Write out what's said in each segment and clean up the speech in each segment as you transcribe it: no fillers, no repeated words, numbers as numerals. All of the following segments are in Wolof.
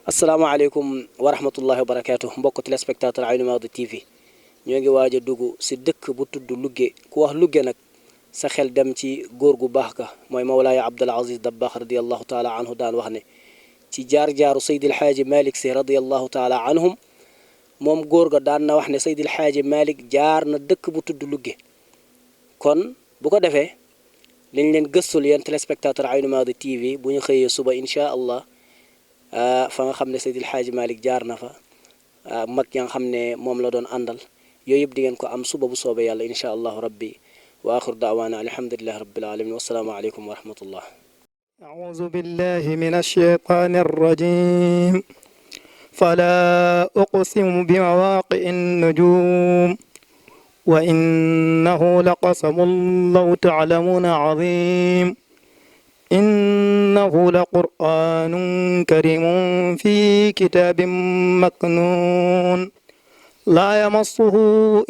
asalaamaaleykum wa rahmatullahi wa barakaatu mbokk téléspectateur Aïnou Mady TV ñoo ngi waaj a dugg si dëkk bu tudd Louga ku wax Louga nag sa xel dem ci góor gu baax ka mooy Mawlaaya Abdul Aziz Dabakh radiyallahu taala anhu daan wax ne ci jaar-jaaru Seydil Xaaji Malick Sy radiyallahu taala anhum moom góor ga daan na wax ne Seydil Xaaji Malick jaar na dëkk bu tudd Louga kon bu ko defee liñ leen gëstul yéen téléspectateur Aïnou Mady TV bu ñu xëyee suba incha allah fa nga xam ne Seydil Xaaji Malick jaar na fa mag ya nga xam ne moom la doon àndal yooyu yëpp di ngeen ko am suba bu soobee yàlla incha allahu rabbi wa axiru daawaana alhamdulillahi rabbil alamin wassalaamu aleykum wa rahmatullah. أعوذ بالله من الشيطان الرجيم فلا أقسم بمواقع النجوم وإنه لقسم لو تعلمون عظيم إنه لقرآن كريم في كتاب مكنون لا يمسه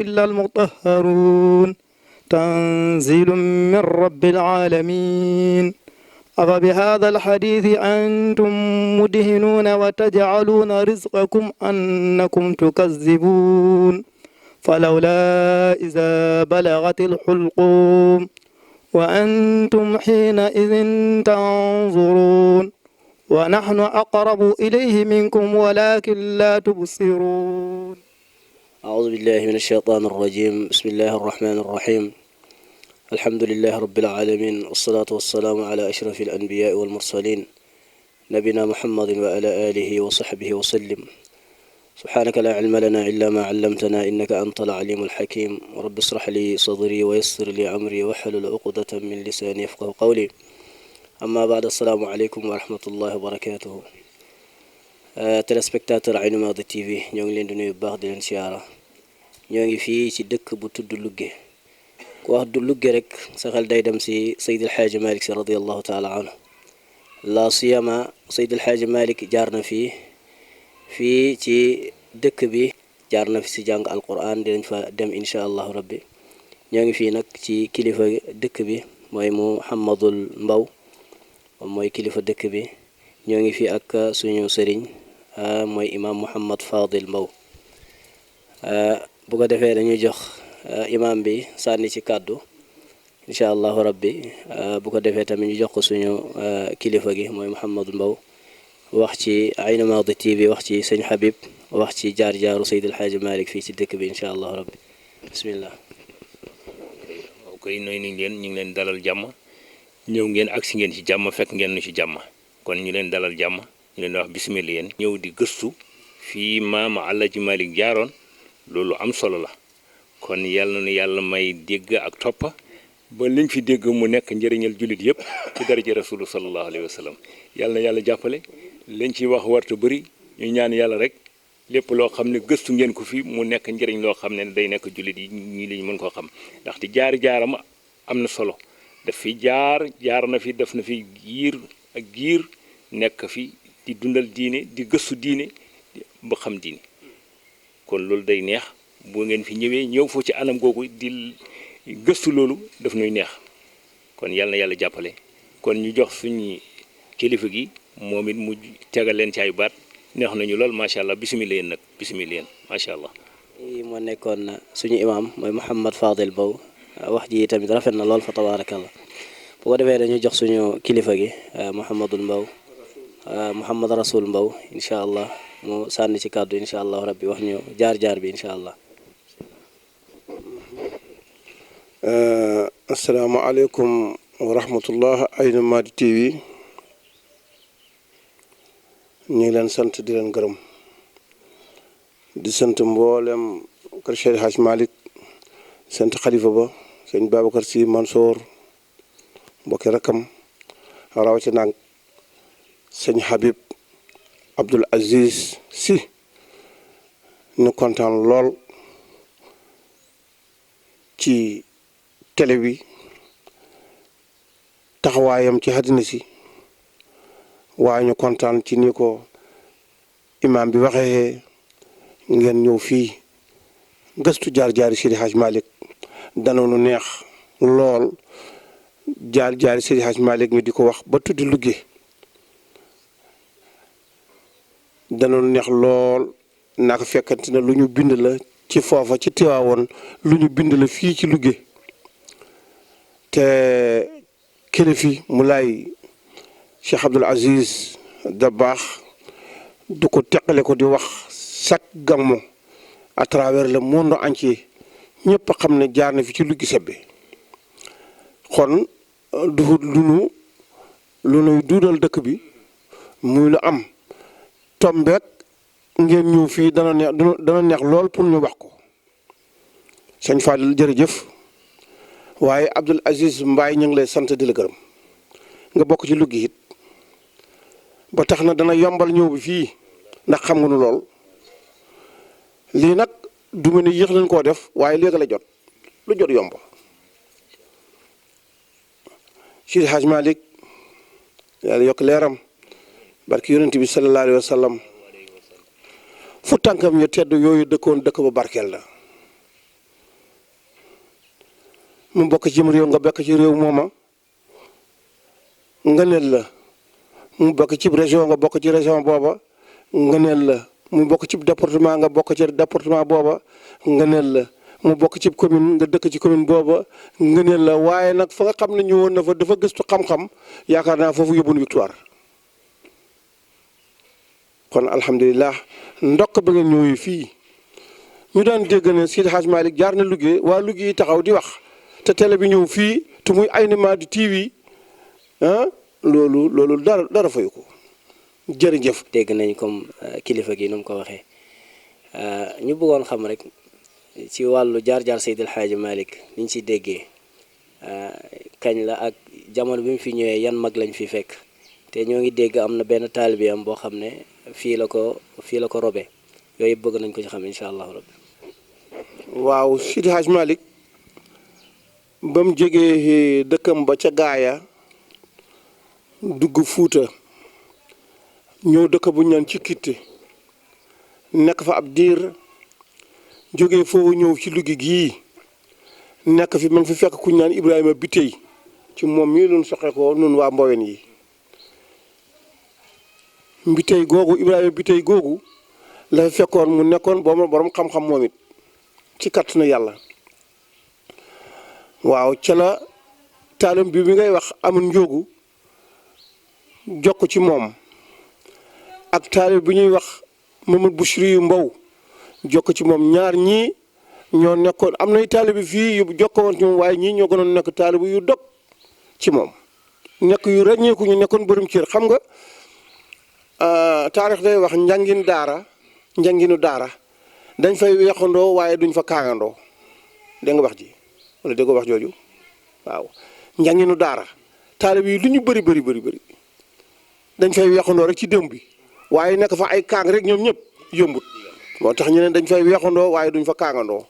إلا المطهرون تنزيل من رب العالمين أفبهذا الحديث أنتم مدهنون وتجعلون رزقكم أنكم تكذبون فلولا إذا بلغت الحلقوم وأنتم حينئذ تنظرون ونحن أقرب إليه منكم ولكن لا تبصرون أعوذ بالله من الشيطان الرجيم بسم الله الرحمن الرحيم الحمد لله رب العالمين والصلاة والسلام على أشرف الأنبياء والمرسلين نبينا محمد وعلى آله وصحبه وسلم سبحانك لا علم لنا إلا ما علمتنا إنك أنت العليم الحكيم رب اشرح لي صدري ويسر لي أمري واحلل عقدة من لساني يفقه قولي أما بعد السلام عليكم ورحمة الله وبركاته téléspectateur Aïnou Mady TV ñoo ngi leen di nuyu bu baax di leen siyaara ñoo ngi fii ci dëkk bu tudd Louga ku wax du Louga rek sa xel day dem si Seydil Xaaji Malick Sy radiyallahu taala anhu la siyama Seydil Xaaji Malick jaar na fii ci dëkk bi jaar na fi si jàng alquran dinañ fa dem incha allahu rabbi ñoo ngi fii nag ci kilifa dëkk bi mooy Mouhamadul Mbaw moom mooy kilifa dëkk bi ñoo ngi fi ak suñu sëriñ mooy imam Mouhamad Fadil Mbaw bu ko defee dañuy jox imam bi sànni ci kàddu incha allahu rabbi bu ko defee tamit ñu jox ko suñu kilifa gi mooy Mouhamadul Mbaw wax ci Aïnou Mady TV wax ci sëñ Habib wax ci jaar-jaaru Seydil Xaaji Malick fii ci dëkk bi incha allahu rabbi bismillah. ok nooy nañ leen ñu ngi leen dalal jàmm ñëw ngeen agsi ngeen ci jàmm fekk ngeen nu ci jàmm kon ñu leen dalal jàmm ñu leen wax bismillah yéen ñëw di gëstu fii maama Alaaji Malick jaaroon loolu am solo la kon yàlla na yàlla may dégg ak toppa ba liñ fi dégg mu nekk njëriñal jullit yëpp ci daraja rasulu sallallahu alayhi wa sallam yàlla na yàlla jàppale liñ ciy wax warta bëri ñu ñaan yàlla rek lépp loo xam ne gëstu ngeen ko fi mu nekk njëriñ loo xam ne day nekk jullit yi ñi liñ mën koo xam ndaxte jaaram am na solo daf fi jaar na fi def na fi giir ak giir nekk fi di dundal diine di gëstu diine ba xam diine kon loolu day neex bu ngeen fi ñëwee ñëw foo ci anam googu di gëstu loolu daf nuy neex kon yàlla na yàlla jàppale kon ñu jox suñu kilifa gi moom it mu tegal leen ci ay baat neex nañu lool macha allah bisimilah yéen nag bisimilah yéen macha allah. kii moo nekkoon suñu imam mooy Mouhamad Fadil Mbaw wax ji tamit rafet na lool fa tabaarakallah bu ko defee dañuy jox suñu kilifa gi Mouhamadul Mbaw Mouhamad Rasoul Mbaw incha allah mu sànni ci kàddu incha allah rabbi wax ñu jaar-jaar bi incha allah. asalaamaaleykum wa rahmatullah Aïnou Mady TV ñu ngi leen sant di leen gërëm di sant mboolem kër Cheikh Hadj Malick sant xalifa ba sëñ Babacar Sy Mansour mbokki rakam rawatina nag sëñ Habib Abdoul Aziz Sy ñu kontaan lool ci télé bi taxawaayam ci àddina si waaye ñu kontaan ci ni ko imaam bi waxee ngeen ñëw fii gëstu jaar-jaari Seydi Hadj Malick danoonu neex lool jaar-jaari Seydi Hadj Malick ñu di ko wax ba tuddi Louga danoonu neex lool naka fekkante na lu ñu bind la ci foofa ci Tiwaawoon lu ñu bind la fii ci Louga te kilifi mu lay Cheikh Abdoul Aziz Dabakh du ko teqale ko di wax chaque gàmmu à travers le monde entier ñëpp a xam ne jaar na fi ci Louga Sebbe kon du lu nuy duudal dëkk bi muy lu am tombeek ngeen ñëw fii dana neex lool pour ñu wax ko sëñ Fadil jërëjëf waaye Abdoul Aziz Mbaye ñu ngi lay sant di la gërëm nga bokk ci Louga it ba tax na dana yombal ñëw bi fii ndax xam nga nu lool lii nag du ma ne yéex nañ koo def waaye léegi la jot lu jot yomb Seydi Hadj Malick yàlla yokk leeram barki yonent bi sallallahu alayhi wa sallam fu tànkam ya tedd yooyu dëkkoon dëkk ba barkeel la mu bokk ci réew nga bokk ci réew mooma nga neel la mu bokk ci région nga bokk ci région booba nga neel la mu bokk ci département nga bokk ci département booba nga neel la mu bokk ci commune nga dëkk ci commune booba nga neel la waaye nag fa nga xam ne ñu woon na fa dafa gëstu xam-xam yaakaar naa foofu yóbbuñu victoire kon alhamdulilah ndokk ba ngeen ñëwee fii ñu daan dégg ne Seydi Hadj Malick jaar na Louga waa Louga yi taxaw di wax te télé bi ñëw fii te muy Aïna Mady TV loolu dara fayu ko jërëjëf. dégg nañ comme kilifa gi nu mu ko waxee ñu bëggoon xam rek ci wàllu jaar-jaar Seydil Hadji Malick niñ ci déggee kañ la ak jamono bi mu fi ñëwee yan mag lañ fi fekk te ñoo ngi dégg am na benn taalibiyam boo xam ne fii la ko robe yooyu yëpp bëgg nañ ko ci xam incha allahu rabbi. waaw Seydi Hadji Malick ba mu jógee dëkkam ba ca gaaya dugg Fuuta ñëw dëkk bu ñu naan ci Kitte nekk fa ab diir jógee foofu ñëw ci Louga gii nekk fi man fi fekk ku ñu naan Ibrahima Bitey ci moom mii doon soxe ko nun waa Mbowen yi Ibrahima Bitey googu la fa fekkoon mu nekkoon borom xam-xam moom it ci kàttanu yàlla waaw ca la taalam bi ngay wax amul njóogu jokk ci moom ak taalib bi ñuy wax Mamadou Bouchri yu Mbow jokk ci moom ñaar ñii ñoo nekkoon am nay taalib bi fii yu jokkoon ci moom waaye ñii ñoo gënoon nekk taalib yu dog ci moom nekk yu ràññeeku ñu nekkoon borom cër xam nga taarix day wax njànginu daara dañ fay weexandoo waaye duñ fa kaangandoo dégg nga wax ji wala dégg nga wax jooju waaw njànginu daara taalib yi lu ñu bëri dañ fay weexandoo rek ci démb bi waaye nekk fa ay kaang rek ñoom ñëpp yombut moo tax ñu ne dañ fay weexandoo waaye duñ fa kaangandoo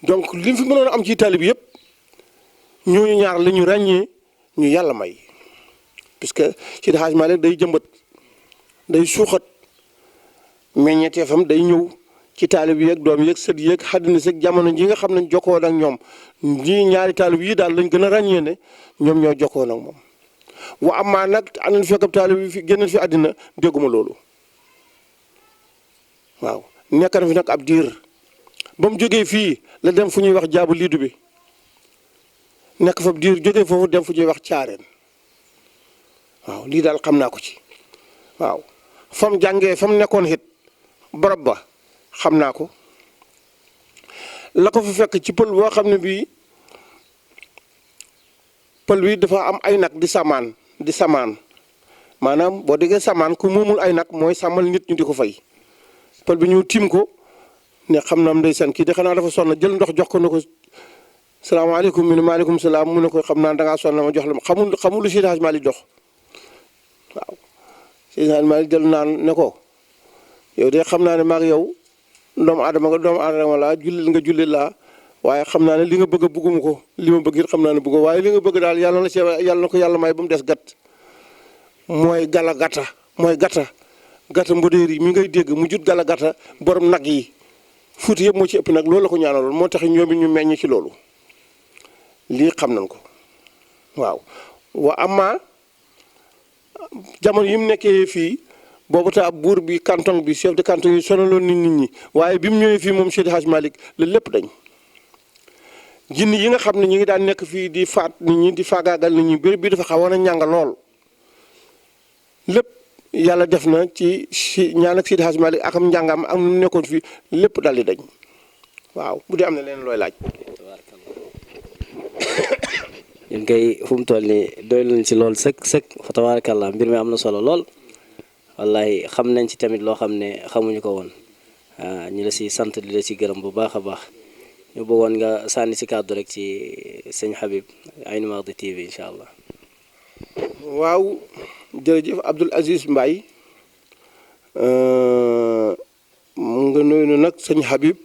donc li fi mënoon am ci taalib yëpp ñooñu ñaar la ñu ràññee ñu yàlla may puisque Seydi Hadji Malick day jëmbat day suuxat meññeteefam day ñëw ci taalib yeeg doom yeeg sët yeeg xaddina seeg jamono ji nga xam ne jokkoon ak ñoom ñii ñaari taalib yi daal lañ gën a ràññee ne ñoom ñoo jokkoon ak moom wa amaa nag ànd fekk ab taalib yi fi génneen fi àddina dégguma loolu waaw nekk na fi nag ab diir ba mu jógee fii la dem fu ñuy wax jaabu liidu bi nekk fa ab diir jógee foofu dem fu ñuy wax caareen waaw lii daal xam naa ko ci waaw fam jàngee fam nekkoon it barab ba xam naa ko la ko fa fekk ci pël boo xam ne bii pël bi dafa am ay nag di samaan maanaam boo déggee samaan ku moomul ay nag mooy sàmmal nit ñu di ko fay pël bi ñu tiim ko ne xam na ndeysaan kii de xanaa dafa sonn jël ndox jox ko ne ko salaamaaleykum mu ne maaleykum salaam mu ne ko xam naa dangaa sonn ma jox la xamul lu Seydi Hadji Malick jox waaw Seydi Hadji Malick jël naan ne ko yow de xam naa ne maag yow doomu aadama laa jullit laa waaye xam naa ne li nga bëgg a bëgguma ko li ma bëgg it xam naa ne bëgg waaye li nga bëgg daal yàlla na ko yàlla may ba mu des gat mooy gala gata mooy gata mbodéer yi mi ngay dégg mu jut gala gata borom nag yi fuuti yëpp moo ci ëpp nag loolu la ko ñaanaloon moo tax ñoom it ñu meññ ci loolu lii xam nañ ko waaw wa amma jamono yi mu nekkee fii boobu ta ab buur bi canton bi chef de canton yi sonaloon nit ñi waaye bi mu ñëwee fii moom Seydi Hadj Malick la lépp dañ jinni yi nga xam ne ñi ngi daan nekk fii di faat nit ñi di faagaagal nit ñi béréb bi dafa xawoon a ñàng lool lépp yàlla def na ci ñaan ak Seydi Hadj Malick ak am njàngam am nu nekkoon fii lépp daldi dañ waaw bu dee am na leen looy laaj. ñun kay fu mu toll nii doy nañ ci lool sëkk fa tabarakallah mbir mi am na solo lool wallahi xam nañ ci tamit loo xam ne xamuñu ko woon ñu la si sant di la ci gërëm bu baax a baax ñu bëggoon nga sànni ci kàddu rek ci sëñ Habib Aïnou Mady TV incha allah. waaw jërëjëf Abdoul Aziz Mbaye nga nuyu na nag sëñ Habib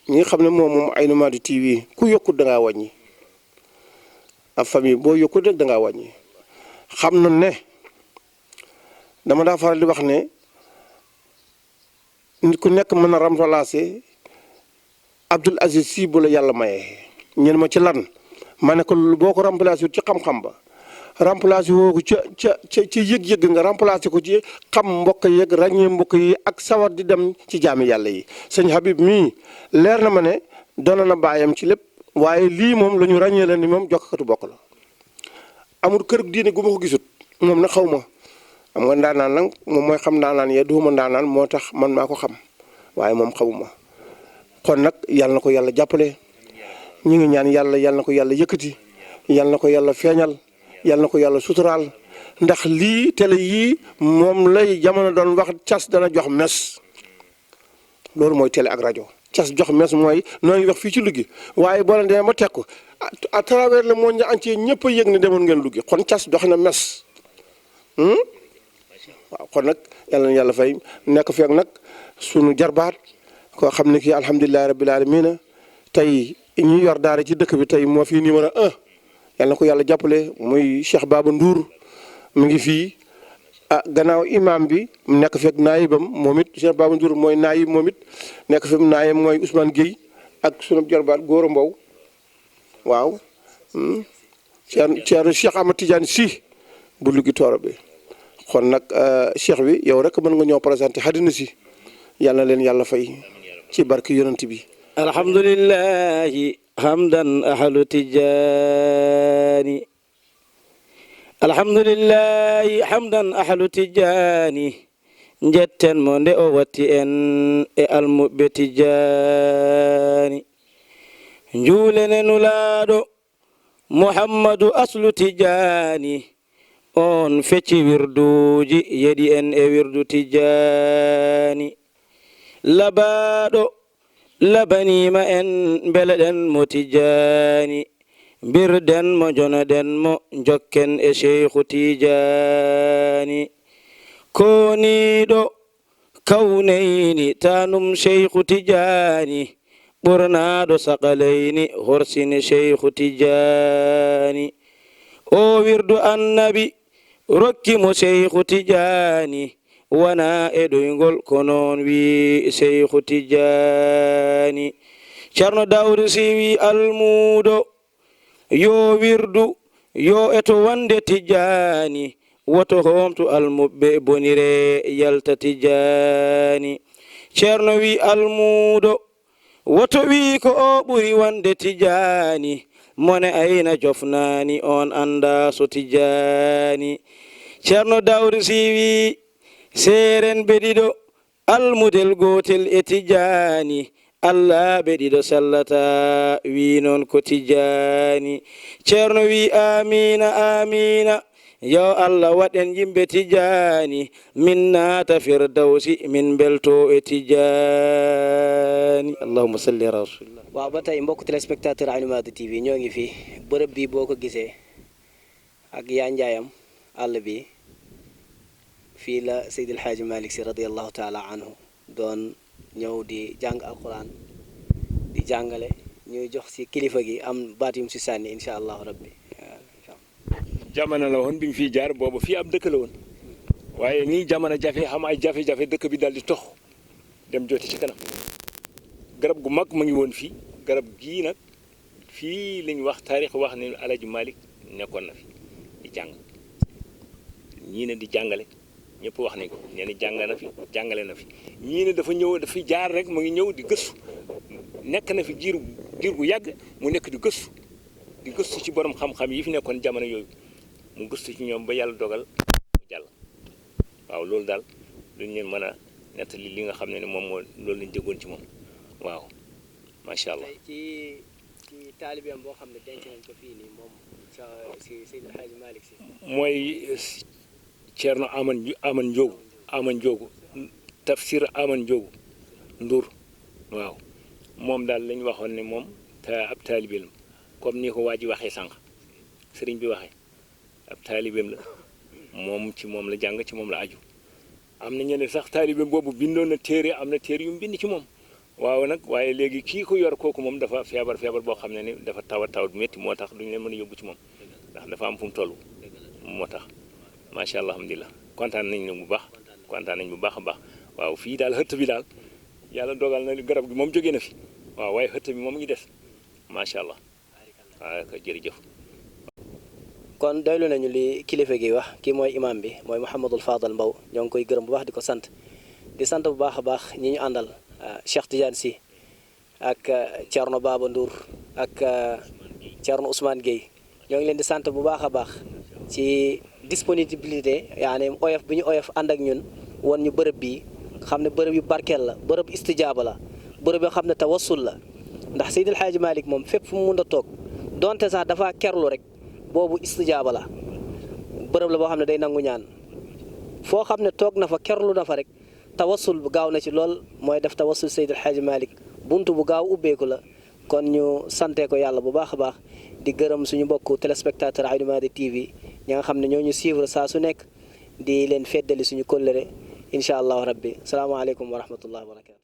ñi nga xam ne moom Aïnou Mady TV ku yokkut da ngaa wàññi ab famille boo yokkut rek da ngaa wàññi xam na ne dama daa faral di wax ne nit ku nekk mën a remplacer Abdoul Aziz Sy bu la yàlla maye ñen ma ci lan ma ne ko boo ko remplacer ci xam-xam ba remplacer woo ko ca yëg-yëg nga remplacer ko ci xam mbokk yeeg ràññee mbokk yi ak sawar di dem ci jaami yàlla yi sëñ Habib mii leer na ma ne doon na baayam ci lépp waaye lii moom la ñu ràññee la ni moom jokkatu bokk la amul kër diine gu ma ko gisut moom na xaw ma xam nga ndaanaan nag moom mooy xam ndaanaan yee duuma ndaanaan moo tax man maa ko xam waaye moom xamuma kon nag yàlla na ko yàlla jàppale ñu ngi ñaan yàlla na ko yàlla yëkkati yàlla na ko yàlla feeñal yàlla na ko yàlla suturaal ndax lii télé yii moom lay jamono doon wax cas dana jox mes loolu mooy télé ak rajo cas jox mes mooy noo ngi wax fii ci Louga waaye boo leen demee ba teg ko à travers le monde entier ñëpp a yëg ne demoon ngeen Louga kon cas jox na mes waaw kon nag yàlla na yàlla fay nekk feek nag sunu jarbaat koo xam ne kii alhamdulilahi rabbil alamina tey ñi yor daara ci dëkk bi tey moo fi numéro 1 yàlla na ko yàlla jàppale muy Cheikh Baba Ndour mu ngi fii gannaaw imam bi mu nekk fekk naayibam moom it Cheikh Baba Ndour mooy naayib moom it nekk fekk naayib mooy Ousmane Gueye ak sunu jarbaat Gora Mbow waaw Thierno Cheikh Ahmad Tidiane Sy bu Louga tooro bi kon nag cheikh bi yow rek mën nga ñoo présenté xadina si yàlla na leen yàlla fay ci barke yonent bi alhamdulillahi hamdan ahlu tijani alhamdulillahi hamdan ahlu tijani jetten mo nde o watti en e almuɓɓe tijani juulene nulaaɗo muhammadu aslu tijani on fecci wirduji yeɗi en e wirdu tijani labaɗo labanima en beleɗen mo tijani birden mo jonoɗen mo jokken e cheikhu tijani koniɗo kawneyni tanum cheikhu tijani ɓurnaɗo sakaleyni horsini cheikhu tijani o wirdu annabi rokkimo cheikhu tijani wana e ɗoygol ko noon wi cheikhu tijani ceerno dawru si wi almudo yo wirdu yo eto wande tijani woto homtu almuɓɓe bonire yalta tijani ceerno wi almudo woto wi ko o ɓuri wande tijani mone ayna jofnani on anda so tijani ceerno dawru si wi seren ɓe ɗiɗo almudel gotel e tijani allah ɓe ɗiɗo sallata wi noon ko tijani ceerno wi amina amina yo allah waɗen yimɓe tijani min naata firdawsi min belto e tijani allahumma salli ala rasulillah waaw ba tey mbokk téléspectateur Aïnou Mady TV ñoo ngi fi bërëb bi boo ko gisee ak yaa njaayam àll bi fii la Seydi El Hadji Malick Sy radiyallahu taala anhu doon ñëw di jàng alquran di jàngale ñuy jox si kilifa gi am baat yum si sànni incha allahu rabbi. jamono la woon bi mu fiy jaar boobu fii ab dëkk la woon waaye nii jamono jafe xam ay jafe-jafe dëkk bi daal di tox dem joti ci kanam garab gu mag mu ngi woon fii garab gii nag fii liñ wax taarix wax ne Alaaji Malick nekkoon na fi di jàng ñii ne di jàngale ñëpp wax nañ ko nee na jàng na fi jàngale na fi ñii ne dafa ñëw dafa jaar rek mu ngi ñëw di gëstu nekk na fi giir gu yàgg mu nekk di gëstu ci borom xam-xam yi fi nekkoon jamono yooyu mu gëstu ci ñoom ba yàlla dogal mu jàll waaw loolu daal luñ leen mën a nettali li nga xam ne moom moo loolu lañ déggoon ci moom waaw macha allah. ci taalibeem boo xam ne denc nañ ko fii nii moom si Seydil Hadji Malick Sy. mooy Thierno Aman Njoogu tafsir Aman Njoogu Ndour waaw moom daal lañ waxoon ne moom ab taalibeem la comme ni ko waa ji waxee sànq sëriñ bi waxee ab taalibeem la moom ci moom la jàng ci moom la aju am na ñeneen sax taalibeem boobu bindoon na téere am na téere yu mu bind ci moom waaw nag waaye léegi kii ko yor kooku moom dafa feebar boo xam ne ni dafa taw bu métti moo tax duñu leen mën a yóbbu ci moom ndax dafa am fu mu toll moo tax macha allah alhamdulilah kontaan nañ bu baax a baax waaw fii daal xëtt bi daal yàlla dogal na garab gi moom jógee na fi waaw waaye xëtt bi moom ngi des macha allah waaw jërëjëf. kon doylu nañu li kilifa gi wax kii mooy imam bi mooy Mouhamadul Fadal Mbow ñoo ngi koy gërëm bu baax di ko sant bu baax a baax ñi ñu àndal Cheikh Tidiane Sy ak Thierno Baba Ndour ak Thierno Ousmane Gueye ñoo ngi leen di sant bu baax a baax ci disponibilité yaani oyof bi ñu oyof ànd ak ñun won ñu bërëb bii xam ne bërëb yu barkeel la bërëb istijaaba la bërëb yoo xam ne tawassul la ndax Seydil Hadji Malick moom fépp fu mu mën a toog donte sax dafa kerlu rek boobu istijaaba la bërëb la boo xam ne day nangu ñaan foo xam ne toog na fa kerlu na fa rek tawassul bu gaaw na ci lool mooy def tawassul Seydil Hadji Malick buntu bu gaaw ubbeeku la kon ñu sante ko yàlla bu baax a baax di gërëm suñu mbokku téléspectateur Aïnou Mady TV ñi nga xam ne ñoo ñu suivre saa su nekk di leen feddali suñu kóllëre incha allahu rabbi salaamaaleykum wa rahmatullahi wa barakatu